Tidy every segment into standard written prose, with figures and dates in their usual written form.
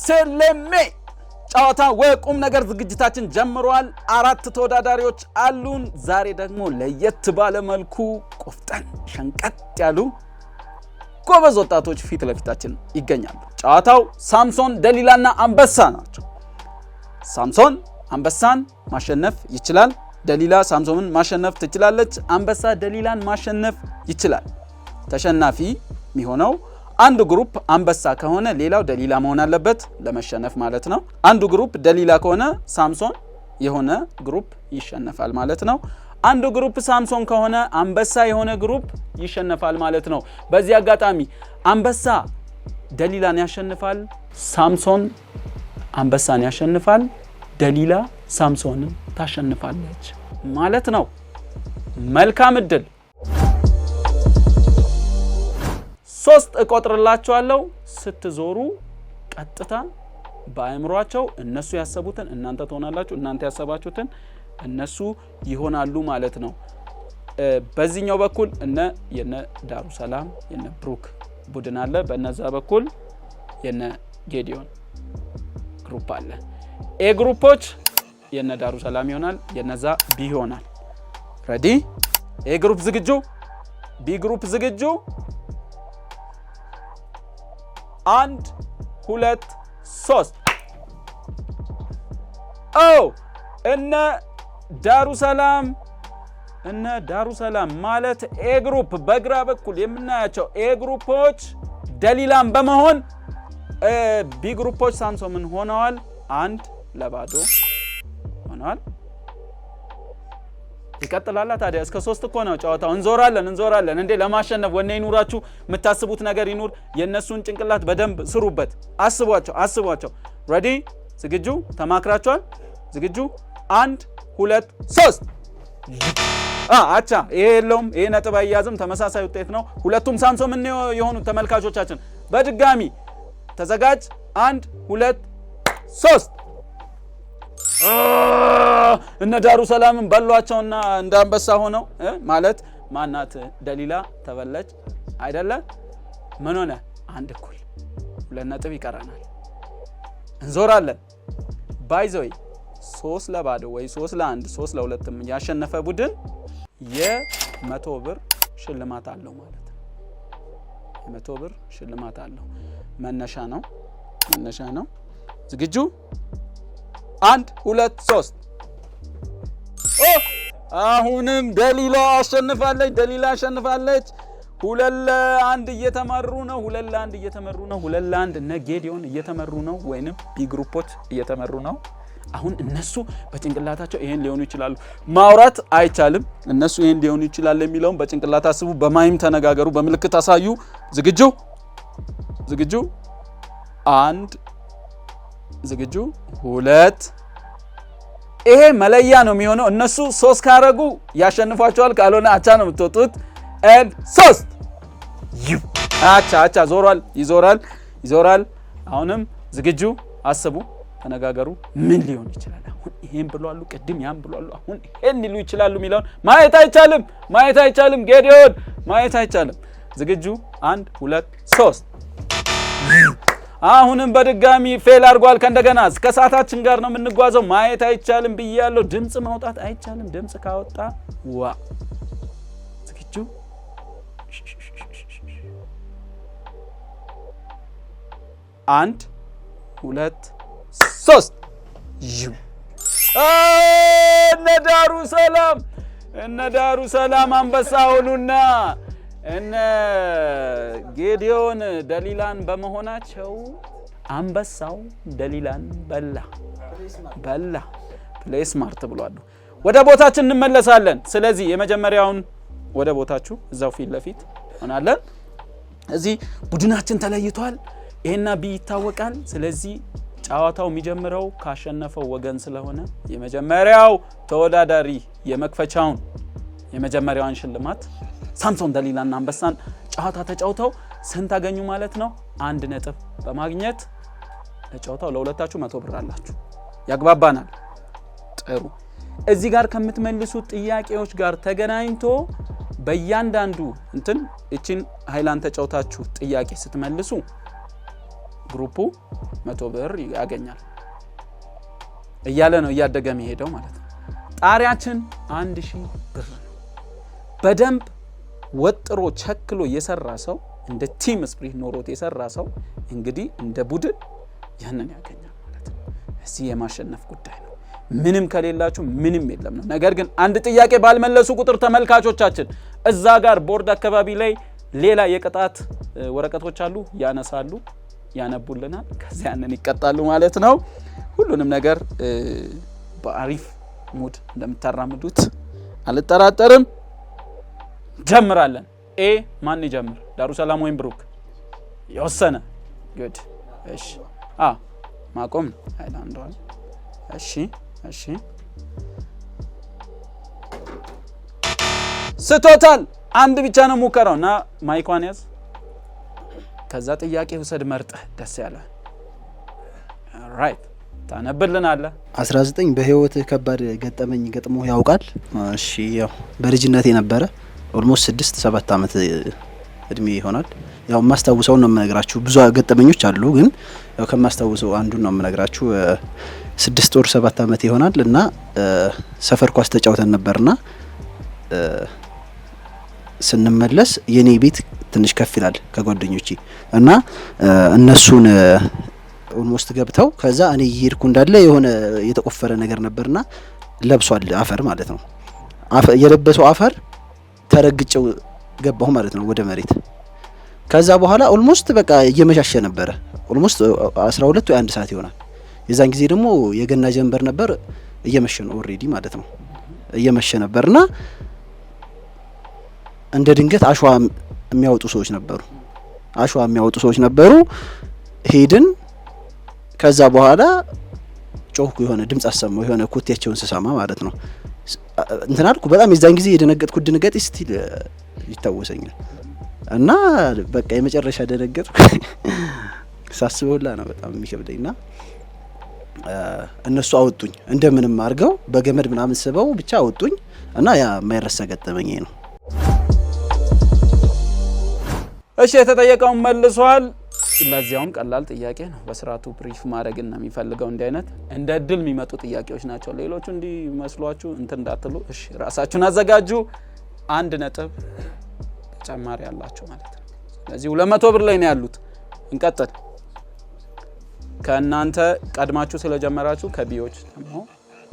ሰለሜ ጨዋታ ወቁም ነገር ዝግጅታችን ጀምሯል። አራት ተወዳዳሪዎች አሉን። ዛሬ ደግሞ ለየት ባለ መልኩ ቆፍጠን ሸንቀጥ ያሉ ጎበዝ ወጣቶች ፊት ለፊታችን ይገኛሉ። ጨዋታው ሳምሶን፣ ደሊላና አንበሳ ናቸው። ሳምሶን አንበሳን ማሸነፍ ይችላል። ደሊላ ሳምሶንን ማሸነፍ ትችላለች። አንበሳ ደሊላን ማሸነፍ ይችላል። ተሸናፊ የሚሆነው አንዱ group አንበሳ ከሆነ ሌላው ደሊላ መሆን አለበት ለመሸነፍ ማለት ነው። አንዱ group ደሊላ ከሆነ ሳምሶን የሆነ group ይሸነፋል ማለት ነው። አንዱ group ሳምሶን ከሆነ አንበሳ የሆነ group ይሸነፋል ማለት ነው። በዚህ አጋጣሚ አንበሳ ደሊላን ያሸንፋል፣ ሳምሶን አንበሳን ያሸንፋል፣ ደሊላ ሳምሶንን ታሸንፋለች ማለት ነው። መልካም እድል። ሶስት እቆጥርላችኋለሁ። ስትዞሩ ቀጥታ በአእምሯቸው እነሱ ያሰቡትን እናንተ ትሆናላችሁ፣ እናንተ ያሰባችሁትን እነሱ ይሆናሉ ማለት ነው። በዚህኛው በኩል እነ የነ ዳሩ ሰላም የነ ብሩክ ቡድን አለ። በነዛ በኩል የነ ጌዲዮን group አለ። A group ኦች የነ ዳሩ ሰላም ይሆናል፣ የነዛ B ይሆናል። Ready? A group ዝግጁ? B group ዝግጁ? አንድ፣ ሁለት፣ ሶስት። ኦ፣ እነ ዳሩ ሰላም፣ እነ ዳሩ ሰላም ማለት A group፣ በግራ በኩል የምናያቸው A group ኦች ደሊላን በመሆን B group ኦች ሳምሶምን ሆነዋል። 1-0 ሆነዋል። ይቀጥላላ ታዲያ፣ እስከ ሶስት እኮ ነው ጨዋታው። እንዞራለን፣ እንዞራለን እንዴ! ለማሸነፍ ወኔ ይኑራችሁ፣ የምታስቡት ነገር ይኑር። የእነሱን ጭንቅላት በደንብ ስሩበት። አስቧቸው፣ አስቧቸው። Ready? ዝግጁ? ተማክራችኋል? ዝግጁ? አንድ፣ ሁለት፣ ሶስት። አቻ። ይሄ የለውም፣ ይሄ ነጥብ አይያዝም። ተመሳሳይ ውጤት ነው። ሁለቱም ሳምሶን የሆኑት ተመልካቾቻችን በድጋሚ ተዘጋጅ። አንድ፣ ሁለት፣ ሶስት። እነ ዳሩ ሰላምን በሏቸውና እንደ አንበሳ ሆነው ማለት ማናት ደሊላ ተበለች አይደለ? ምን ሆነ? አንድ እኩል፣ 2 ነጥብ ይቀረናል። እንዞራለን። By the way፣ 3-0 ወይ 3-1፣ 3-2ም ያሸነፈ ቡድን የ100 ብር ሽልማት አለው ማለት ነው። የ100 ብር ሽልማት አለው። መነሻ ነው፣ መነሻ ነው። ዝግጁ? አንድ፣ ሁለት፣ ሶስት። አሁንም ደሊላ አሸንፋለች። ደሊላ አሸንፋለች። 2-1 እየተመሩ ነው። 2-1 እየተመሩ ነው። 2-1 እነ ጌዲዮን እየተመሩ ነው፣ ወይንም B group ኦች እየተመሩ ነው። አሁን እነሱ በጭንቅላታቸው ይሄን ሊሆኑ ይችላሉ። ማውራት አይቻልም። እነሱ ይሄን ሊሆኑ ይችላል የሚለውን በጭንቅላት አስቡ። በ mime ተነጋገሩ፣ በምልክት አሳዩ። ዝግጁ? ዝግጁ? አንድ፣ ዝግጁ? ሁለት። ይሄ መለያ ነው የሚሆነው። እነሱ ሶስት ካረጉ ያሸንፏቸዋል፣ ካልሆነ አቻ ነው የምትወጡት። And ሶስት። አቻ፣ አቻ። ዞሯል፣ ይዞራል፣ ይዞራል። አሁንም ዝግጁ? አስቡ፣ ተነጋገሩ። ምን ሊሆን ይችላል? አሁን ይሄን ብሏሉ፣ ቅድም ያን ብሏሉ፣ አሁን ይሄን ሊሉ ይችላሉ የሚለውን ማየት አይቻልም፣ ማየት አይቻልም። ጌዲዮን፣ ማየት አይቻልም። ዝግጁ? አንድ፣ ሁለት፣ ሶስት። አሁንም በድጋሚ fail አድርጓል። ከእንደገና ከሰዓታችን ጋር ነው የምንጓዘው። ማየት አይቻልም ብያለሁ። ድምፅ ማውጣት አይቻልም። ድምፅ ካወጣ ዋ። ዝግጁ? አንድ፣ ሁለት፣ ሶስት። እነ ዳሩ ሰላም፣ እነ ዳሩ ሰላም አንበሳ ሆኑና እነ ጌዲዮን ደሊላን በመሆናቸው አንበሳው ደሊላን በላ፣ በላ። Play smart ብሏሉ። ወደ ቦታችን እንመለሳለን። ስለዚህ የመጀመሪያውን ወደ ቦታችሁ እዛው ፊት ለፊት ሆናለን። እዚህ ቡድናችን ተለይቷል። A ና B ይታወቃል። ስለዚህ ጨዋታው የሚጀምረው ካሸነፈው ወገን ስለሆነ የመጀመሪያው ተወዳዳሪ የመክፈቻውን የመጀመሪያዋን ሽልማት ሳምሶን ደሊላና አንበሳን ጨዋታ ተጫውተው ስንት አገኙ ማለት ነው? 1 ነጥብ በማግኘት ለጨዋታው ለሁለታችሁ 100 ብር አላችሁ። ያግባባናል። ጥሩ። እዚህ ጋር ከምትመልሱት ጥያቄዎች ጋር ተገናኝቶ በእያንዳንዱ እንትን እችን ሃይላንድ ተጫውታችሁ ጥያቄ ስትመልሱ Group ኡ 100 ብር ያገኛል እያለ ነው እያደገ የሚሄደው ማለት ነው። ጣሪያችን 1000 ብር ነው። በደንብ ወጥሮ ቸክሎ የሰራ ሰው፣ እንደ team spirit ኖሮት የሰራ ሰው እንግዲህ እንደ ቡድን ያንን ያገኛል ማለት ነው። እዚህ የማሸነፍ ጉዳይ ነው። ምንም ከሌላችሁ ምንም የለም ነው። ነገር ግን አንድ ጥያቄ ባልመለሱ ቁጥር ተመልካቾቻችን እዛ ጋር ቦርድ አካባቢ ላይ ሌላ የቅጣት ወረቀቶች አሉ፣ ያነሳሉ፣ ያነቡልናል። ከዚያ ያንን ይቀጣሉ ማለት ነው። ሁሉንም ነገር በአሪፍ mood እንደምታራምዱት አልጠራጠርም። ጀምራለን። A ማን ይጀምር? ዳሩሰላም ወይም ብሩክ? የወሰነ good። እሺ፣ አ ማቆም ነው። ሃይላንዷን። እሺ፣ ስቶታል። አንድ ብቻ ነው ሙከራው እና mic ኳን ያዝ። ከዛ ጥያቄ ውሰድ መርጠህ ደስ ያለ። Right፣ ታነብልናለህ። 19 በህይወትህ ከባድ ገጠመኝ ገጥሞ ያውቃል? እሺ፣ ያው በልጅነቴ ነበረ፣ almost 6 7 ዓመት እድሜ ይሆናል። ያው የማስታውሰውን ነው የምነግራችሁ። ብዙ ገጠመኞች አሉ፣ ግን ያው ከማስታውሰው አንዱን ነው የምነግራችሁ። 6 ወር 7 ዓመት ይሆናል እና ሰፈር ኳስ ተጫውተን ነበርና ስንመለስ የኔ ቤት ትንሽ ከፍ ይላል ከጓደኞቼ እና እነሱን almost ገብተው ከዛ እኔ እየሄድኩ እንዳለ የሆነ የተቆፈረ ነገር ነበርና ለብሷል አፈር ማለት ነው። የለበሰው አፈር ተረግጨው ገባሁ ማለት ነው ወደ መሬት። ከዛ በኋላ almost በቃ እየመሻሸ ነበረ። Almost 12 ወይ 1 ሰዓት ይሆናል። የዛን ጊዜ ደግሞ የገና ጀንበር ነበር፣ እየመሸ ነው already ማለት ነው። እየመሸ ነበርና እንደ ድንገት አሸዋ የሚያወጡ ሰዎች ነበሩ። አሸዋ የሚያወጡ ሰዎች ነበሩ። ሄድን። ከዛ በኋላ ጮህኩ፣ የሆነ ድምጽ አሰማሁ፣ የሆነ ኮቴያቸውን ስሰማ ማለት ነው። እንትን አልኩ። በጣም የዛን ጊዜ የደነገጥኩት ድንጋጤ still ይታወሰኛል። እና በቃ የመጨረሻ ደነገጥኩ። ሳስበው ሁላ ነው በጣም የሚከብደኝ። ና እነሱ አወጡኝ እንደምንም አድርገው በገመድ ምናምን ስበው ብቻ አወጡኝ እና ያ የማይረሳ ገጠመኝ ነው። እሺ፣ የተጠየቀውን መልሷል። ለዚያውም ቀላል ጥያቄ ነው። በስርዓቱ brief ማድረግን ነው የሚፈልገው። እንዲህ አይነት እንደ እድል የሚመጡ ጥያቄዎች ናቸው። ሌሎቹ እንዲህ መስሏችሁ እንትን እንዳትሉ። እሺ፣ ራሳችሁን አዘጋጁ። አንድ ነጥብ ተጨማሪ ያላችሁ ማለት ነው። ስለዚህ 200 ብር ላይ ነው ያሉት። እንቀጥል። ከእናንተ ቀድማችሁ ስለጀመራችሁ ከ B ዎች ደግሞ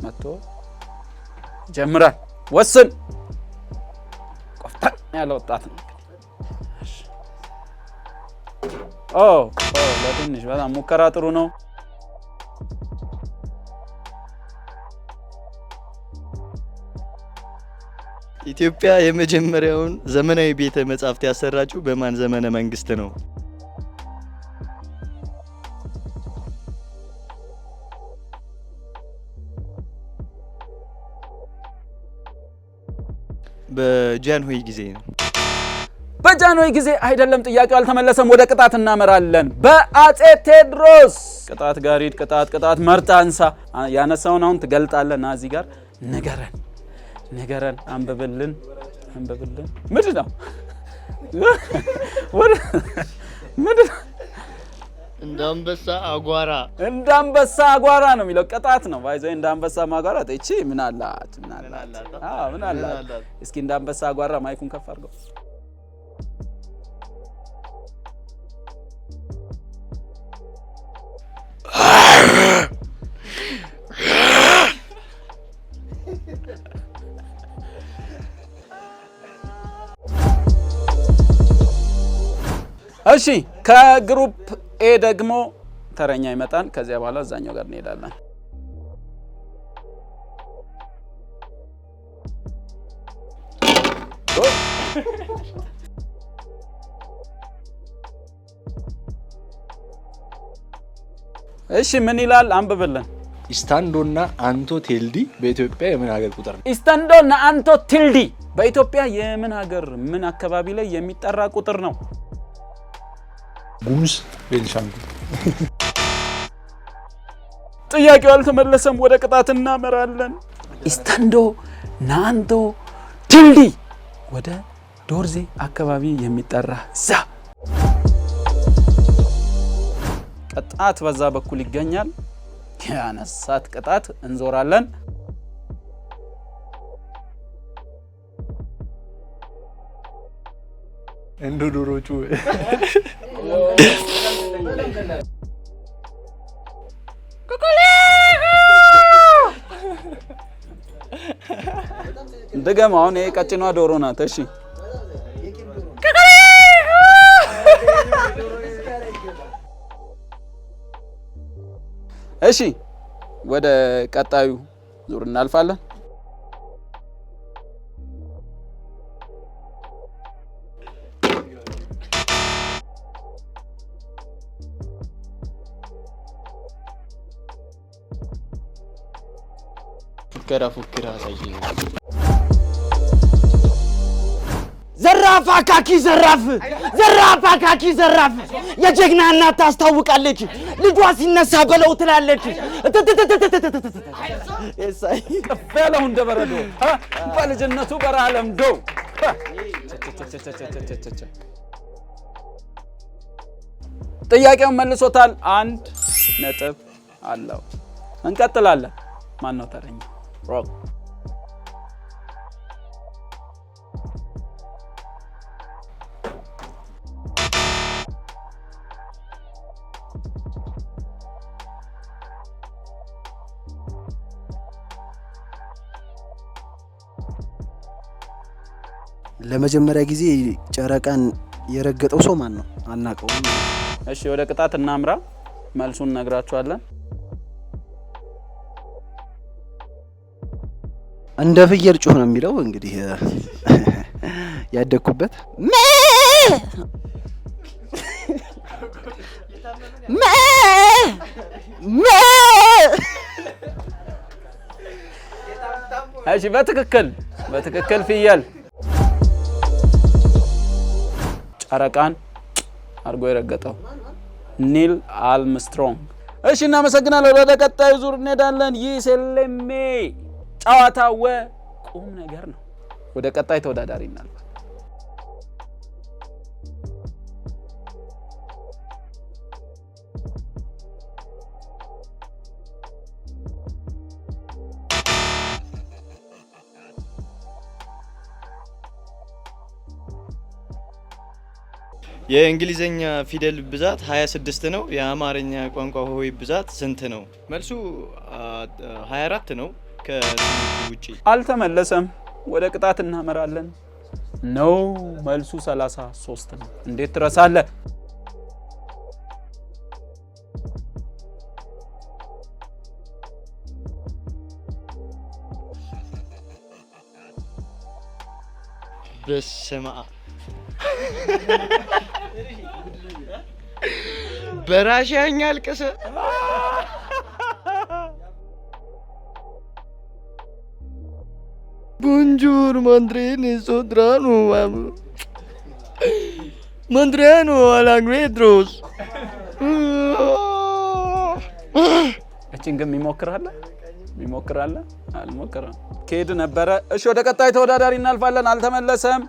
መጥቶ ይጀምራል። ወስን፣ ቆፍጠን ያለ ወጣት ነው። ኦ፣ ለትንሽ በጣም ሙከራ ጥሩ ነው። ኢትዮጵያ የመጀመሪያውን ዘመናዊ ቤተ መጻሕፍት ያሰራችው በማን ዘመነ መንግስት ነው? በጃንሆይ ጊዜ ነው። በጃንሆይ ጊዜ አይደለም። ጥያቄው አልተመለሰም። ወደ ቅጣት እናመራለን። በአጼ ቴዎድሮስ። ቅጣት ጋር ሂድ። ቅጣት፣ ቅጣት መርጠህ አንሳ። ያነሳውን አሁን ትገልጣለህ። ና እዚህ ጋር ንገረን፣ ንገረን፣ አንብብልን፣ አንብብልን። ምንድን ነው? ምንድን ነው? እንደ አንበሳ አጓራ። እንደ አንበሳ አጓራ ነው የሚለው። ቅጣት ነው። By the way እንደ አንበሳ ማጓራት እቺ ምን አላት? ምን አላት? አዎ፣ ምን አላት? እስኪ እንደ አንበሳ አጓራ፣ mic ኡን ከፍ አድርገው። እሺ፣ ከ group A ደግሞ ተረኛ ይመጣል። ከዚያ በኋላ እዛኛው ጋር እንሄዳለን። እሺ፣ ምን ይላል? አንብብልን። ኢስታንዶና አንቶ ቴልዲ በኢትዮጵያ የምን ሀገር ቁጥር ነው? ኢስታንዶ እና አንቶ ቲልዲ በኢትዮጵያ የምን ሀገር ምን አካባቢ ላይ የሚጠራ ቁጥር ነው? ጉሙዝ፣ ቤንሻንጉል። ጥያቄው አልተመለሰም። ወደ ቅጣት እናመራለን። ኢስታንዶ ናንቶ ቲልዲ ወደ ዶርዜ አካባቢ የሚጠራ እዛ። ቅጣት በዛ በኩል ይገኛል። ያነሳት ቅጣት እንዞራለን። እንደ ዶሮ ጩኸ። ድገም። አሁን ይሄ ቀጭኗ ዶሮ ናት። እሺ፣ እሺ፣ ወደ ቀጣዩ ዙር እናልፋለን። ፉከራ ፉክራ አሳየኝ። ዘራፍ አካኪ ዘራፍ፣ ዘራፍ አካኪ ዘራፍ። የጀግና እናት ታስታውቃለች። ልጇ ሲነሳ በለው ትላለች። ከፍ ያለው እንደ በረዶ በልጅነቱ በረሃ ለምዶ። ጥያቄውን መልሶታል። 1 ነጥብ አለው። እንቀጥላለን። ማን ነው ተረኛ? ሮክ። ለመጀመሪያ ጊዜ ጨረቃን የረገጠው ሰው ማን ነው? አናውቀውም። እሺ፣ ወደ ቅጣት እናምራ። መልሱን እነግራችኋለን። እንደ ፍየል ጩህ ነው የሚለው፣ እንግዲህ ያደግኩበት ሜ ሜ ሜ። እሺ፣ በትክክል በትክክል ፍየል ጨረቃን አድርጎ የረገጠው ኒል አርምስትሮንግ። እሺ፣ እናመሰግናለን። ወደ ቀጣዩ ዙር እንሄዳለን። ይህ ሴሌሜ ጨዋታ ቁም ነገር ነው። ወደ ቀጣይ ተወዳዳሪ እናልፋለን። የእንግሊዘኛ ፊደል ብዛት 26 ነው። የአማርኛ ቋንቋ ሆሄ ብዛት ስንት ነው? መልሱ 24 ነው። ከትምህርቱ ውጪ። አልተመለሰም። ወደ ቅጣት እናመራለን። ነው መልሱ 33 ነው። እንዴት ትረሳለህ? በስመ አብ፣ በራሽያኛ አልቅሰ። Bonjour ማንድሬን ሶድራኑ ማንድሪያኖ አላግሬድሮስ። እችን ግን የሚሞክራለ የሚሞክራለ አልሞክረም። ከሄድ ነበረ። እሺ፣ ወደ ቀጣይ ተወዳዳሪ እናልፋለን። አልተመለሰም።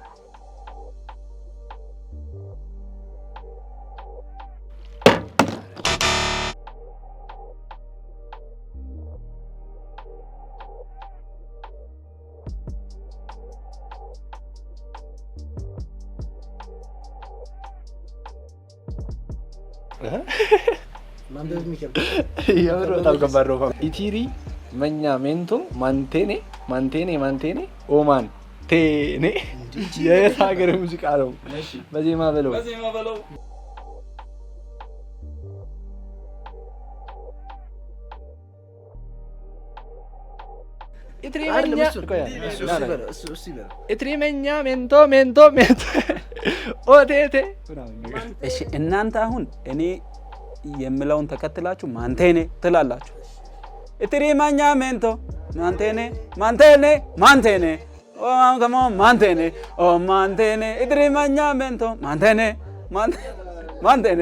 ማንበብ የሚከብድ። የምር በጣም ከባድ ነው። ኢቲሪ መኛ ሜንቶ ማንቴኔ ማንቴኔ ማንቴኔ ኦማን ቴኔ የየት ሀገር ሙዚቃ ነው? በዜማ በለው። በዜማ በለው። ኢትሪመኛ ሜንቶ ሜንቶ ሜንቶ ኦቴቴ። እሺ፣ እናንተ አሁን እኔ የምለውን ተከትላችሁ ማንቴኔ ትላላችሁ። ኢትሪማኛ ሜንቶ ማንቴኔ ማንቴኔ ማንቴኔ ከሞ ማንቴኔ ኦ ማንቴኔ ኢትሪማኛ ሜንቶ ማንቴኔ ማንቴኔ።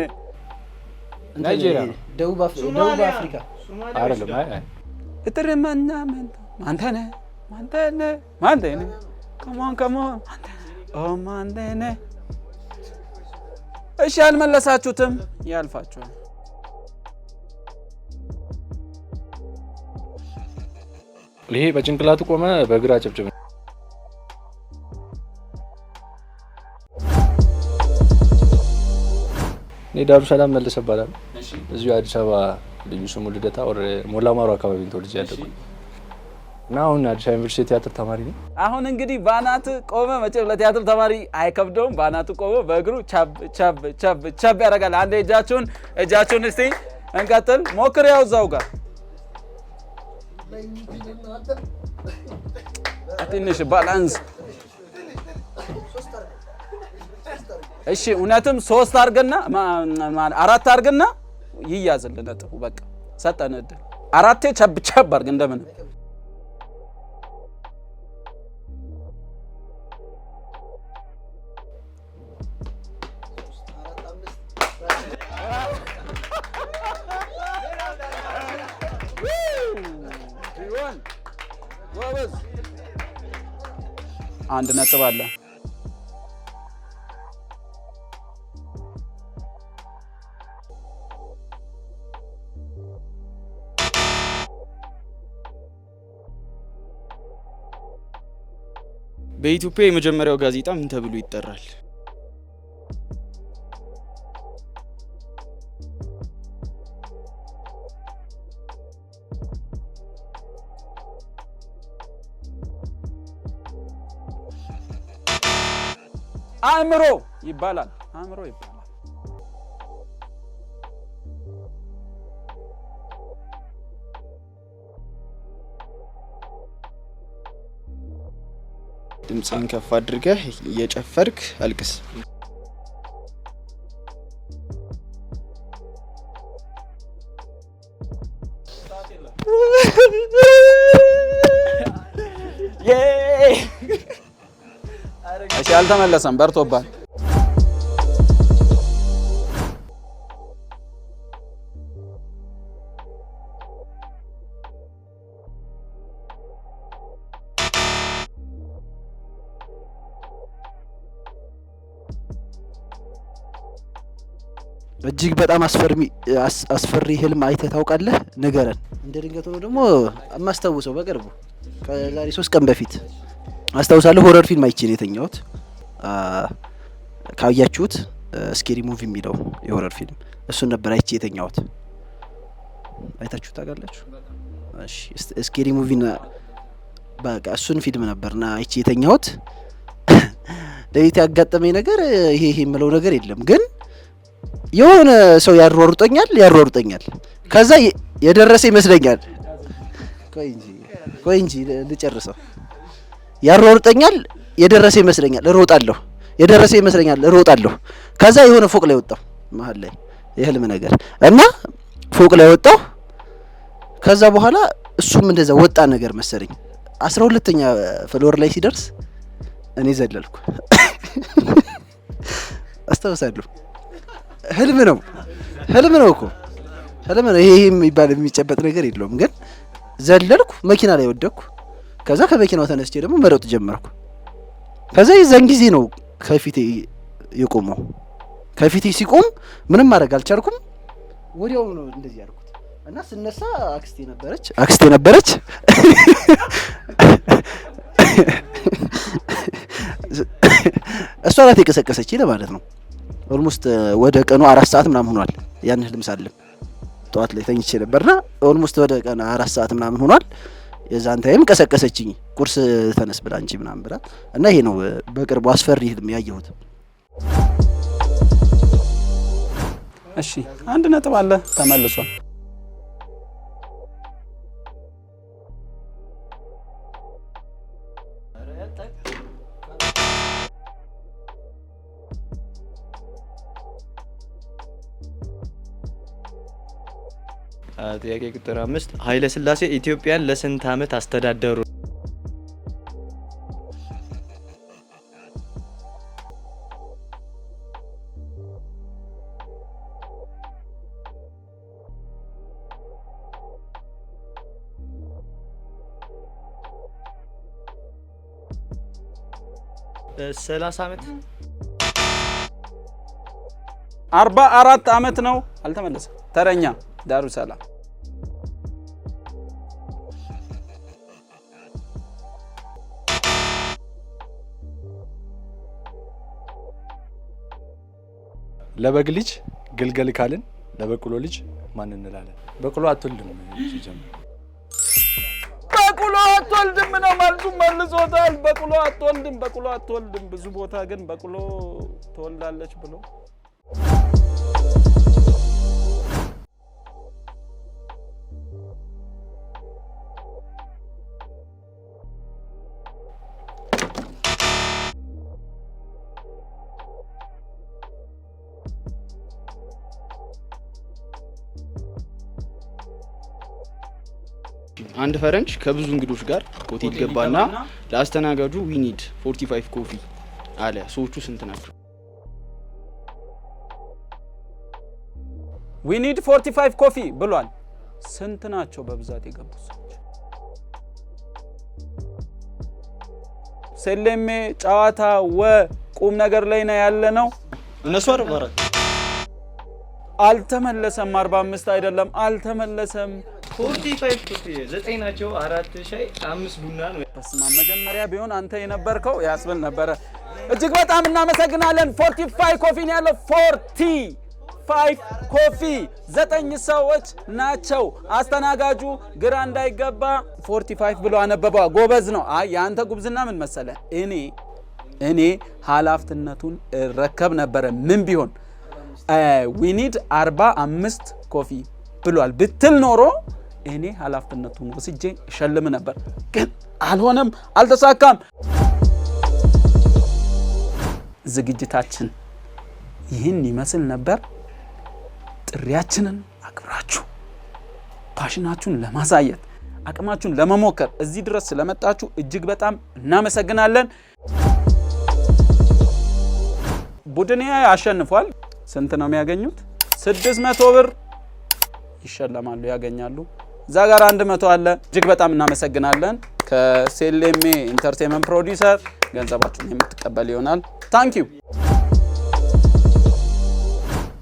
ናይጄሪያ ነው። ደቡብ አፍሪካ። አይደለም። አይ አይ። ኢትሪማኛ ሜንቶ ማንቴኔ ማንቴኔ ማንቴኔ come on, come on ኦ ማንቴኔ። እሺ፣ አልመለሳችሁትም፣ ያልፋችኋል። ይሄ በጭንቅላቱ ቆመ፣ በግራ ጭብጭብ። እኔ ዳሩ ሰላም መለሰ እባላለሁ። እዚሁ አዲስ አበባ ልዩ ስሙ ልደታ ወር ሞላ ማሮ አካባቢ ነው ተወልጄ ያደግኩት እና አሁን አዲስ አበባ ዩኒቨርሲቲ ቲያትር ተማሪ ነኝ። አሁን እንግዲህ ባናት ቆመ። መቼም ለቲያትር ተማሪ አይከብደውም። ባናቱ ቆመ፣ በእግሩ ቸብ ቸብ ቸብ ቸብ ያደርጋል። አንዴ እጃችሁን እጃችሁን እስቲ እንቀጥል። ሞክር፣ ያው እዛው ጋር ትንሽ balance። እሺ፣ እውነትም ሶስት አድርግና አራት አድርግና ይያዝልን ነጥቡ። በቃ ሰጠን እድል። አራቴ ቸብ ቸብ አድርግ እንደምን። ጎበዝ። አንድ ነጥብ አለ። በኢትዮጵያ የመጀመሪያው ጋዜጣ ምን ተብሎ ይጠራል? አእምሮ ይባላል። አእምሮ ይባላል። ድምፅህን ከፍ አድርገህ እየጨፈርክ አልቅስ። እሺ፣ አልተመለሰም፣ በርቶባል። እጅግ በጣም አስፈሪ ህልም አይተህ ታውቃለህ? ንገረን። እንደ ድንገት ሆኖ ደግሞ የማስታውሰው በቅርቡ ከዛሬ 3 ቀን በፊት አስታውሳለሁ። Horror ፊልም አይቼ ነው የተኛሁት። ካያችሁት Scary Movie የሚለው የ horror ፊልም እሱን ነበር አይቼ የተኛሁት። አይታችሁ ታውቃላችሁ? እሺ፣ Scary Movie በቃ እሱን ፊልም ነበርና አይቼ የተኛሁት። ለቤት ያጋጠመኝ ነገር ይሄ ይሄ የምለው ነገር የለም፣ ግን የሆነ ሰው ያሯሩጠኛል ያሯሩጠኛል። ከዛ የደረሰ ይመስለኛል። ቆይ እንጂ ቆይ እንጂ ልጨርሰው። ያሯሩጠኛል፣ የደረሰ ይመስለኛል፣ እሮጣለሁ። የደረሰ ይመስለኛል፣ እሮጣለሁ። ከዛ የሆነ ፎቅ ላይ ወጣሁ፣ መሀል ላይ የህልም ነገር እና ፎቅ ላይ ወጣሁ። ከዛ በኋላ እሱም እንደዛ ወጣ ነገር መሰለኝ። 12ኛ floor ላይ ሲደርስ እኔ ዘለልኩ። አስታውሳለሁ። ህልም ነው፣ ህልም ነው እኮ ህልም ነው። ይሄ የሚባል የሚጨበጥ ነገር የለውም። ግን ዘለልኩ፣ መኪና ላይ ወደቅኩ። ከዛ ከመኪናው ተነስቼ ደግሞ መሮጥ ጀመርኩ። ከዛ የዛን ጊዜ ነው ከፊቴ የቆመው። ከፊቴ ሲቆም ምንም ማድረግ አልቻልኩም። ወዲያው ነው እንደዚህ ያልኩት እና ስነሳ አክስቴ ነበረች፣ አክስቴ ነበረች። እሷ ናት የቀሰቀሰች ለማለት ነው። Almost ወደ ቀኑ 4 ሰዓት ምናምን ሆኗል። ያን ህልም ሳልም ጠዋት ላይ ተኝቼ ነበርና almost ወደ ቀኑ 4 ሰዓት ምናምን ሆኗል። የዛን time ቀሰቀሰችኝ። ቁርስ ተነስ ብላ እንጂ ምናምን ብላ እና ይሄ ነው በቅርቡ አስፈሪ ህልም ያየሁት። እሺ፣ አንድ ነጥብ አለ፣ ተመልሷል። ጥያቄ ቁጥር 5፣ ኃይለ ሥላሴ ኢትዮጵያን ለስንት ዓመት አስተዳደሩ? 30 ዓመት። 44 ዓመት ነው። አልተመለሰም። ተረኛ ዳሩ ሰላም። ለበግ ልጅ ግልገል ካልን ለበቅሎ ልጅ ማን እንላለን? በቅሎ አትወልድም ሲጀምር። በቅሎ አትወልድም ነው መልሱ። መልሶታል። በቅሎ አትወልድም፣ በቅሎ አትወልድም። ብዙ ቦታ ግን በቅሎ ትወልዳለች ብሎ። አንድ ፈረንጅ ከብዙ እንግዶች ጋር ሆቴል ገባና ለአስተናጋጁ "We need 45 coffee" አለ። ሰዎቹ ስንት ናቸው? "We need 45 coffee" ብሏል። ስንት ናቸው በብዛት የገቡት ሰዎች? ሴሌሜ ጨዋታ ወ ቁም ነገር ላይ ነው ያለ ነው። እነሱ 44። አልተመለሰም። 45 አይደለም፣ አልተመለሰም። 45 coffee ዘጠኝ ናቸው። አራት ሻይ፣ አምስት ቡና ነው። በስመ አብ፣ መጀመሪያ ቢሆን አንተ የነበርከው ያስብል ነበረ። እጅግ በጣም እናመሰግናለን። 45 coffee ነው ያለው። 45 coffee ዘጠኝ ሰዎች ናቸው። አስተናጋጁ ግራ እንዳይገባ 45 ብሎ አነበበዋ። ጎበዝ ነው። አይ፣ የአንተ ጉብዝና ምን መሰለ፣ እኔ ኃላፊነቱን እረከብ ነበረ። ምን ቢሆን "We need 45 coffee" ብሏል ብትል ኖሮ እኔ ኃላፊነቱን ወስጄ እሸልም ነበር። ግን አልሆነም፣ አልተሳካም። ዝግጅታችን ይህን ይመስል ነበር። ጥሪያችንን አክብራችሁ passion ኣችሁን ለማሳየት፣ አቅማችሁን ለመሞከር እዚህ ድረስ ስለመጣችሁ እጅግ በጣም እናመሰግናለን። ቡድን አሸንፏል። ስንት ነው የሚያገኙት? 600 ብር ይሸለማሉ፣ ያገኛሉ። እዛ ጋር 100 አለ። እጅግ በጣም እናመሰግናለን። ከሴሌሜ Entertainment producer ገንዘባችሁን የምትቀበል ይሆናል። Thank you.